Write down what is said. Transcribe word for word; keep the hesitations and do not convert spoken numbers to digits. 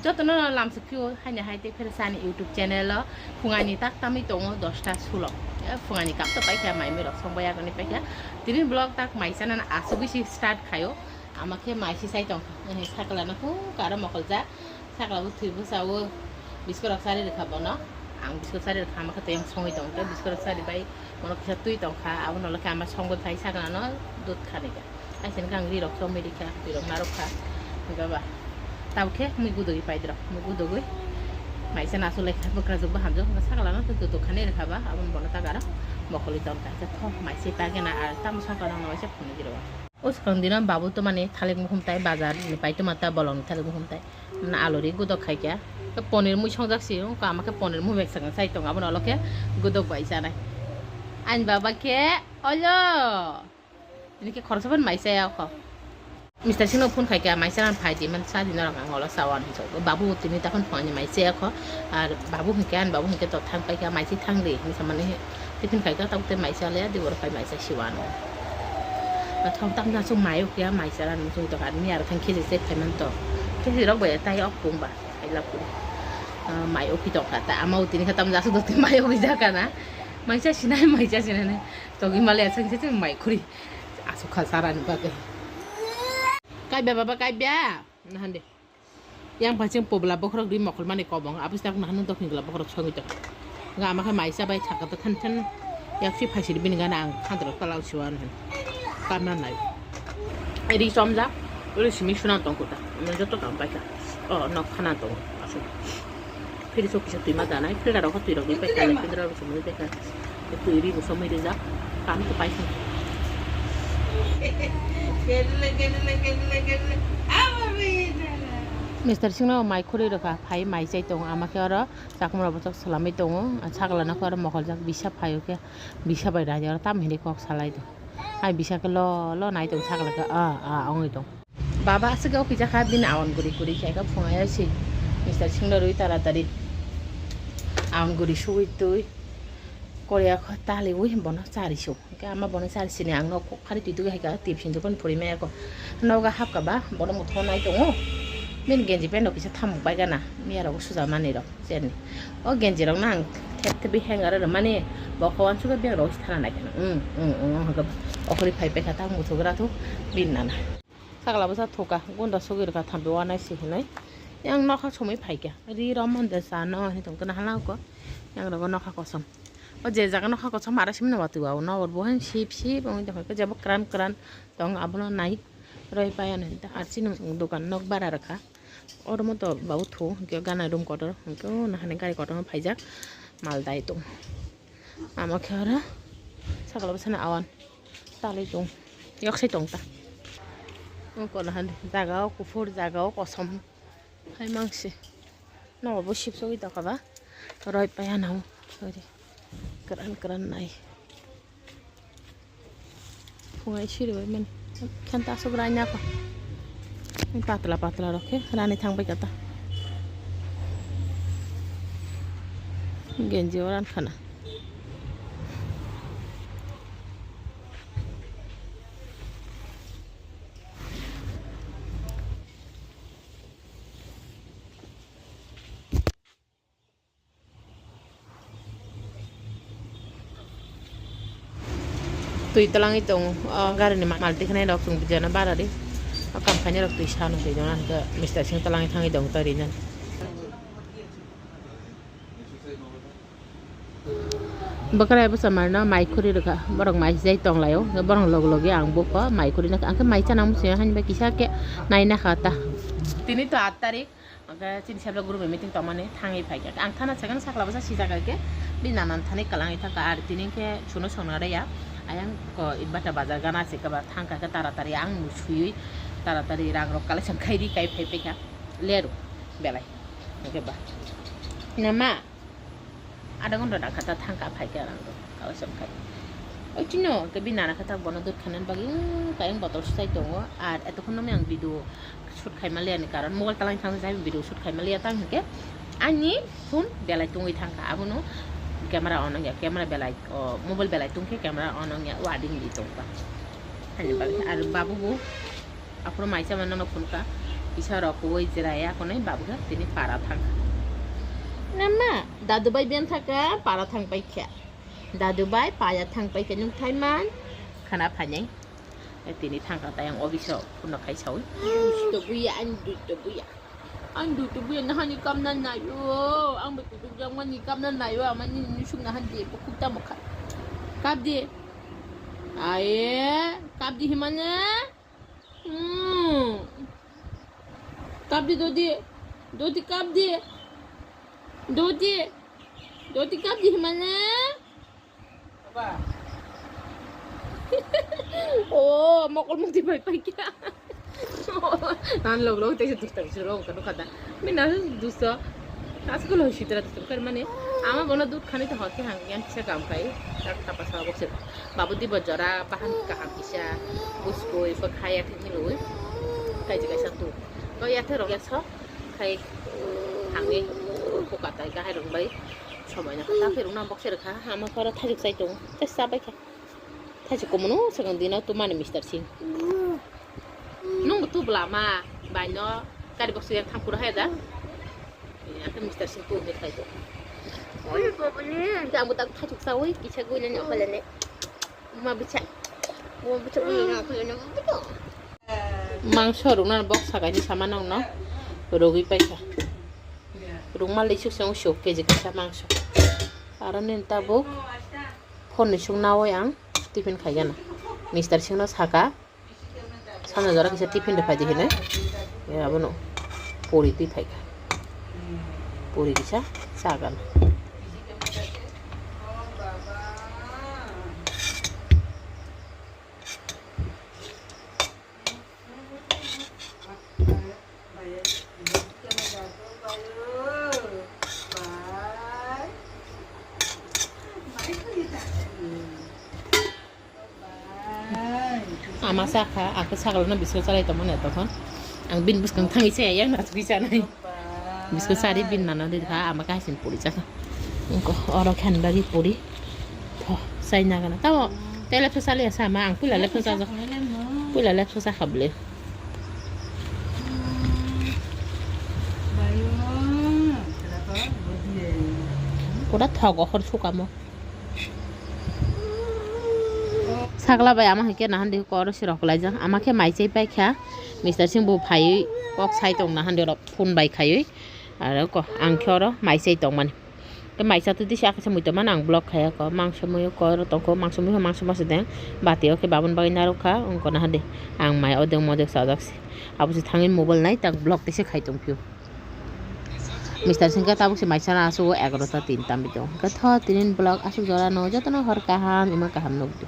Jotono lamsok phio haini hai tei phera sani YouTube channel o phungani tak tamwi tongo dosta sulo. E phungani kap to paikha mai mui rok song bai agoni paikha. Tini vlog tak mai chana asugwi si start khayo. Ama khe mai si sai tongkha. Sakla no khu karo mokol ja. Sakla bo thwi bwsa o biskot rok chari rwkha bono. Ang biskot chari rwkha ama khe tei ang songwi tongkha. Biskot rok chari bai. Mono kisa twi tongkha, abo nolo khe ama songwi phai sakla no dut khani kha. Aisini khe ang ri rok chomwi rikha, twi rok narwk kha. Hingkhe ba tabukhe mui gudugwi paidrok, mui gudugwi maisa nasu lai kha, bwkrajwk bo hamjwk, hingkhe sakla no dut dut khani rikha ba, aboni bono tak aro mokolwi tongkha. Khe thok maisa pagena ar tamo songkha nangno waisa phunugwi rwo. O swkang dino babu to mani thalik mukhum tai bazar ni pai toma ta bolong ni thalik mukhum tai. Na alori gudok khai kya. Ke ponir mui songjak si, wngkha ama khe ponir mui bek sakang sai tong, abono olo khe gudok bai chanai. Ani baba khe, olo. Ini khe khoroksa phan mai chaya kho. Mister Singno phone khai kya, mai chana phai di man sa di norok ang olo sawan hinso. Babu tini takhon phone ni mai chaya kho. Ar babu hinkhe, ani babu hinkhe to thang pai kya, mai si thang di, hinsa mani. Tiffin khai kha, tabuk tei mai cha le, di borok khai mai cha siwano. Na thong tam na sung mai ok ya, mai cha ran sung to kan mi ar thang kheji se khai man to. Kheji rok bai tai ok pung ba, khai lap kuri. Ah, mai ok to kha ta, ama utini kha tam ja su do mai ok ja kana. Mai cha sinai, mai cha sinai. To gi male sang se mai khuri. Asu kha saran ba ke. Kai ba baba kai ba. Na hande. Yang pha chwng publa bokhorok ri mokol mani kobong, aboni sak nahano dophini gla bokhorok sogwi tong. Nga ama khe mai cha bai thaka ta than than yak si phaisiri bini gana ang than rok tala usi wan hin. Karna nai. Ri chomjak, ri simi suna tong kuta. Joto kam pai ka. O nok khana tong asu. Phiri sok kisa twi ma danai, philter rok twi rok ni pekha, philter rok somoi pekha. Twi ri bo somoi rijak, kam to paisa. Mister Singno mai khuri rwkha, phai mai chai tongo, ama khe oro chakmano bwswk swlamwi tongo, sakla no khe oro mokoljak, bisa phaio khe, bisa bai rani oro tamo hinwi kok salai do. Ai bisa khe lo lo nai tong, sakla khe a a ongwi tong. Baba aswk o kisa kha bini awan guri guri khe kha phungai si Mister Singno rwi taratari awan guri sugui twi korea kho taliui bono chari su. Hwnkhe ama bono chari sini ang nok khari twi twi hai kha tip sinjo kon phuri maya kho. Nogo hapkha ba bono motho nai tongo. Bini genji pant rok kisa thamuk bai gana miya rok suja mani rok cherni. O genji rok no ang thep thep hanger rw mani bo kho uansukhe beng rok thana nai khana. Umm umm umm hwnkhe okhori phai paikha ta muthuk gra thuk bini nana. Sakla bwsa thuka, gunda sugwi rwkha thambi uanaisi hinwi. Yang nokha somwi phaikha. Ri romon de chano hinwi tongkhe nahalangkho. Yang rogo nokha kosom. O je jaga nokha kosom ara simi no watwi o nokor bo haino sip sip wngwi tongkha. Jebo kwran kwran tong abono nai roi paiya hinwi ta. Ar chini dukan nok bara rwkha. Oro moto babu thu hwnkhe gana room kotor hwnkhe o nahani gari kotorma phaijak mal dai tong. Ama khe oro sakla bwsano awan talwi tong, yoksai tong ta. Oko nahan jaga o kuphur, jaga o kosom hai mangsi. Nogo bo sip sogwi tongkha ba roi paiya nang ori kwran kwran nai. Phungai siribai mani. Khen ta aswk raina kho. Patla patla rok khe rani thang bai kha ta. Genji o ran khana. Twi twlangwi tongo, o gari ni mal tiknai rok chwng bijana bara ri. O kam khainai rok twi sa nung twi jona hwnkhe Mister Singh twlangwi thangwi tongo twi rijani. Bwkrai bwsa marno mai khuri rwkha, borok mai sijai tonglaio, borok log logi ang bukha mai khuri nokha, ang khe mai chana muchungya hani bai kisa khe nai nakha ta. Tini to aat tarik. Hwnkhe chini sebla group ni meeting tongmani thangwi phaikha. Ang thana second sakla bwsa sijak khe bini nanan thani kwlangwi thangkha, ar tini khe suno songna rwya. Ayang ko Itbata bazar gana se khe ba thangkha khe taratari ang mui suyui taratari rang rok collection khairi kai phai paikha leru belai. Hwnkhe ba nama. Adha ghonta dakha ta thangkha phaikha rang rok collection khai. Oi chino ke bini nana khe tak bono dut khainani bagwi wng kayang botol swchai tongo. Ar etokhon no ang video shoot khaima liya ni karon mobile talai thang jai video shoot khaima liya tang hwnkhe ani phone belai tungwi thangkha abono camera on wngya camera belai o mobile belai tungkhe camera on wngya wading di tongkha. Ani bagwi ar babu bo. Aphuru maisa mano no phunukha. Isa rok kuwi jirai akonai babukha tini para thang. Nama, dadu bai ben thaka para thang paikha. Dadu bai paya thang paikha nung thaiman khana phainai. Eh, tini thangkha tai ang office o phone khai sawi. Dusto buya, ang dusto buya. Ang dusto buya nahani kamna nayo. Ang betu dukjak mani kamna nayo. Amani nusuk nahan di, bukuk tamo kha. Kap di. Aye, kap di himane. Hmm. Kap di, dodi. Dodi kap di. Dodi. Dodi kap di himane. Oh, mokol mukti bai pai kya? Nan log log tei dusta dusta rong kanu kada. Mina dusta. Asukul hoy sitra dusta kar mane. Ama bono dud khani to hote hang yan kisa kam kai. Tak tapa sa bok sir. Babu di bojora bahan kaham kisa. Buskoi pa khaya thik ni lui. Kai jikai sa tu. Ko ya the rok ya so. Khai hangwi buka tai kahai rong bai somai na kha khe rung nang bokse rwkha ama khe oro thajwk chai tongo tei cha bai kha thajwk kumono swkang dino tumani Mister Singh nung bo tubla ma bai no gari bokse yang thang phuru hai da akhe Mister Singh tu ni khai do oi babale ang bo tak thajwk chawi kisa gwi le ni okha le ne ma bicha ma bicha gwi le ni okha le ne. Mangso rwna bok sakaini sama nangno rwgwi paikha. Rwngma lisuk se wngsu K G kaisa mangso. Aro nini tabuk phone ni suk nawi ang tiffin khaigana. Mister Singh no saka sana jora kisa tiffin rw phaidi hinwi. Abono pori twi phaikha. Pori kisa chagana. Ama sakha, ako sakalno biskut chalai tongmani tokon. Ang bini bwskang thangwi chaya, yang nathugwi chanai. Biskut sari bin nana de kha, ama kaising puri chakha. Oro khan bagi puri. Pho, sai nagana. Tamo, tei lepsa sali asa ma, ang puila lepsa sa. Puila lepsa sa khabli. Pura thok okhor sukamo. Sakla bai ama hai khe nahan de koro sirok laijak. Ama khe mai chai pai kha. Mister Singh bo phaiwi kok sai tong nahan de rok phone bai khaiwi. Aro ko ang khe oro mai chai tongmani. Khe mai chatwi tisa khe se muitu mano ang vlog khaiya ko. Mangso muiyo ko oro tongko, mangso muiyo mangso masa deng. Bati o khe babon bagwi narwk kha, wngkha na hade. Ang mai odeng modek chajak se. Abo se thangwi mobile nai tak vlog tese khai tong phio. Mister Singh khe tabuk se mai sana aswk o egarota tin tambi tong. Khe tho tinin vlog aswk jora no jotono hor kaham ima kaham nukdi.